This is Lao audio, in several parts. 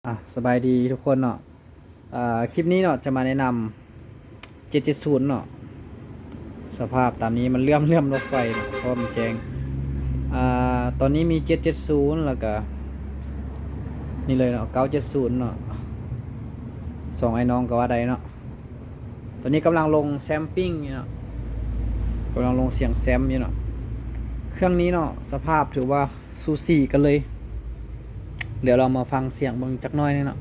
ອ່ະ ສະບາຍດີທຸກຄົນເນາະ. ອ່າ ຄລິບນີ້ເນາະ ຈະມາແນະນຳ ເຈັດເຈັດສູນເນາະ. ສະພາບຕາມນີ້ ມັນເຫຼື້ອມໆລົງໄປເນາະ ເພາະວ່າມັນແຈ້ງ. ອ່າ ຕອນນີ້ມີ ເຈັດເຈັດສູນ ແລ້ວກະ ນີ້ເລີຍເນາະ ເກົ້າເຈັດສູນເນາະ. ສອງອ້າຍນ້ອງກໍວ່າໄດ້ເນາະ. ຕອນນີ້ກຳລັງລົງແຊມປິ້ງຢູ່ເນາະ ກຳລັງລົງສຽງແຊມຢູ່ເນາະ. ເຄື່ອງນີ້ເນາະ ສະພາບຖືວ່າສູສີກັນເລີຍ. ດຽວລອງມາຟັງສຽງເບິ່ງຈັກໜ້ອຍໜຶ່ງເນາະ.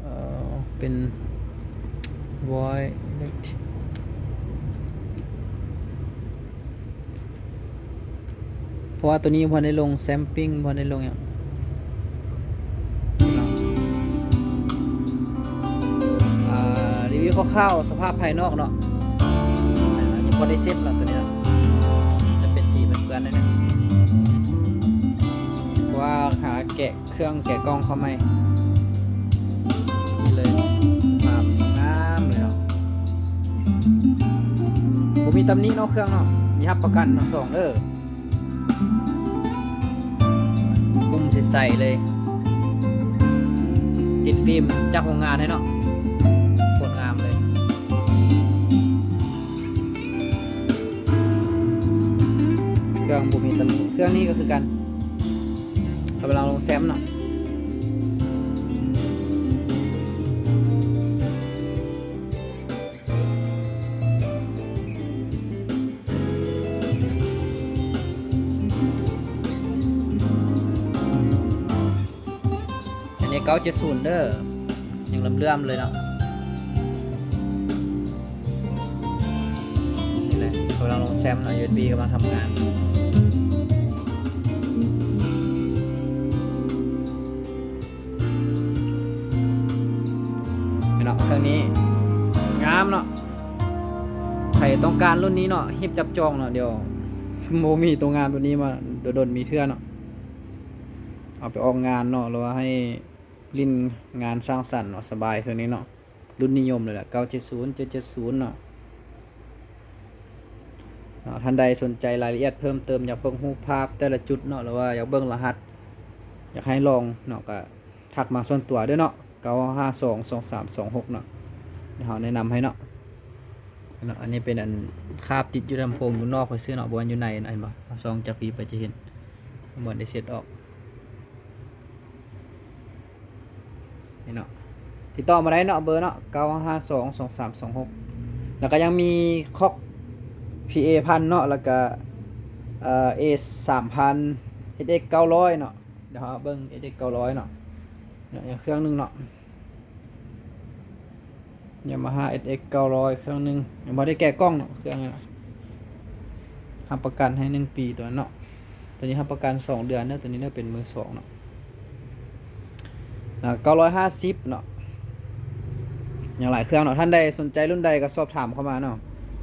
ເອີ ເປັນ Voice Elect ເພາະວ່າໂຕນີ້ບໍ່ໄດ້ລົງແຊມປິ້ງ ບໍ່ໄດ້ລົງຫຍັງ. ອ່າ ຣີວິວຄ່າວໆ ສະພາບພາຍນອກເນາະ ຍັງບໍ່ໄດ້ເຊັດເນາະ ໂຕນີ້ເນາະ ຈະເປັນສີເປື້ອນໆໜ້ອຍໜຶ່ງ ເພາະວ່າຫາແກະ ເຄື່ອງແກະກ່ອງເຂົ້າໃໝ່. ນີ້ເລີຍ ສະພາບງາມເລີຍເນາະ ບໍ່ມີຕຳໜິເນາະ ເຄື່ອງເນາະ ມີຮັບປະກັນທັງສອງເດີ. ປຸ້ມໃສໆເລີຍ ຕິດຟິມຈາກໂຮງງານເລີຍເນາະ ໂຄດງາມເລີຍ. ເຄື່ອງບໍ່ມີຕຳໜິ ເຄື່ອງນີ້ກໍຄືກັນ ກຳລັງລົງແຊມເນາະ. ອັນນີ້ເກົ້າເຈັດສູນເດີ ຍັງເຫຼື້ອມໆເລີຍເນາະ. ນີ້ແຫຼະ ກຳລັງລົງແຊມເນາະ ຢູເອັສບີກຳລັງທຳງານ. ເນາະ ເຄື່ອງນີ້ງາມເນາະ. ໃຜຕ້ອງການລຸ້ນນີ້ເນາະ ຮີບຈັບຈອງເນາະ. ດຽວບໍ່ມີໂຕງາມໂຕນີ້ມາດົນໆມີເທື່ອເນາະ ເອົາໄປອອກງານເນາະ ຫຼືວ່າໃຫ້ຫຼິ້ນງານສ້າງສັນເນາະ ສະບາຍເທື່ອນີ້ເນາະ. ລຸ້ນນິຍົມເລີຍລະ ເກົ້າເຈັດສູນ ເຈັດເຈັດສູນເນາະ. ເນາະ ທ່ານໃດສົນໃຈລາຍລະອຽດເພີ່ມເຕີມ ຢາກເບິ່ງຮູບພາບແຕ່ລະຈຸດເນາະ ຫຼືວ່າຢາກເບິ່ງລະຫັດ ຢາກໃຫ້ລອງເນາະ ກະທັກມາສ່ວນຕົວເດີເນາະ ເກົ້າຫ້າສອງ ສອງສາມສອງຫົກເນາະ. ດຽວເຮົາແນະນຳໃຫ້ເນາະ. ເນາະ ອັນນີ້ເປັນອັນຄາບຕິດຢູ່ລຳໂພງຢູ່ນອກຊື່ໆເນາະ ບໍ່ແມ່ນຢູ່ໃນເນາະ. ເຫັນບໍ່ ເຮົາສ່ອງຈາກພີ້ໄປຈະເຫັນ ບໍ່ໄດ້ເຊັດອອກ. ນີ້ເນາະ ຕິດຕໍ່ມາໄດ້ເນາະ ເບີເນາະ ເກົ້າຫ້າສອງ ສອງສາມສອງຫົກ. ແລ້ວກໍຍັງມີຄອກ ພີເອພັນເນາະ ແລ້ວກໍ ເອີ ເອສາມພັນ ເອັສເອັກເກົ້າຮ້ອຍເນາະ. ດຽວເຮົາເບິ່ງ ເອັສເອັກເກົ້າຮ້ອຍເນາະ ເນາະ ອີກເຄື່ອງໜຶ່ງເນາະ. ຍາມາຮາ ເອັສເອັກເກົ້າຮ້ອຍ ເຄື່ອງໜຶ່ງ ຍັງບໍ່ໄດ້ແກະກ່ອງເນາະ ເຄື່ອງນີ້ນະ. ຮັບປະກັນໃຫ້ໜຶ່ງປີໂຕນັ້ນເນາະ. ໂຕນີ້ຮັບປະກັນສອງເດືອນເດີ ໂຕນີ້ເດີ ເປັນມືສອງເນາະ. ເກົ້າຮ້ອຍຫ້າສິບເນາະ ຍັງຫຼາຍເຄື່ອງເນາະ. ທ່ານໃດສົນໃຈລຸ້ນໃດກໍສອບຖາມເຂົ້າມາເນາະ.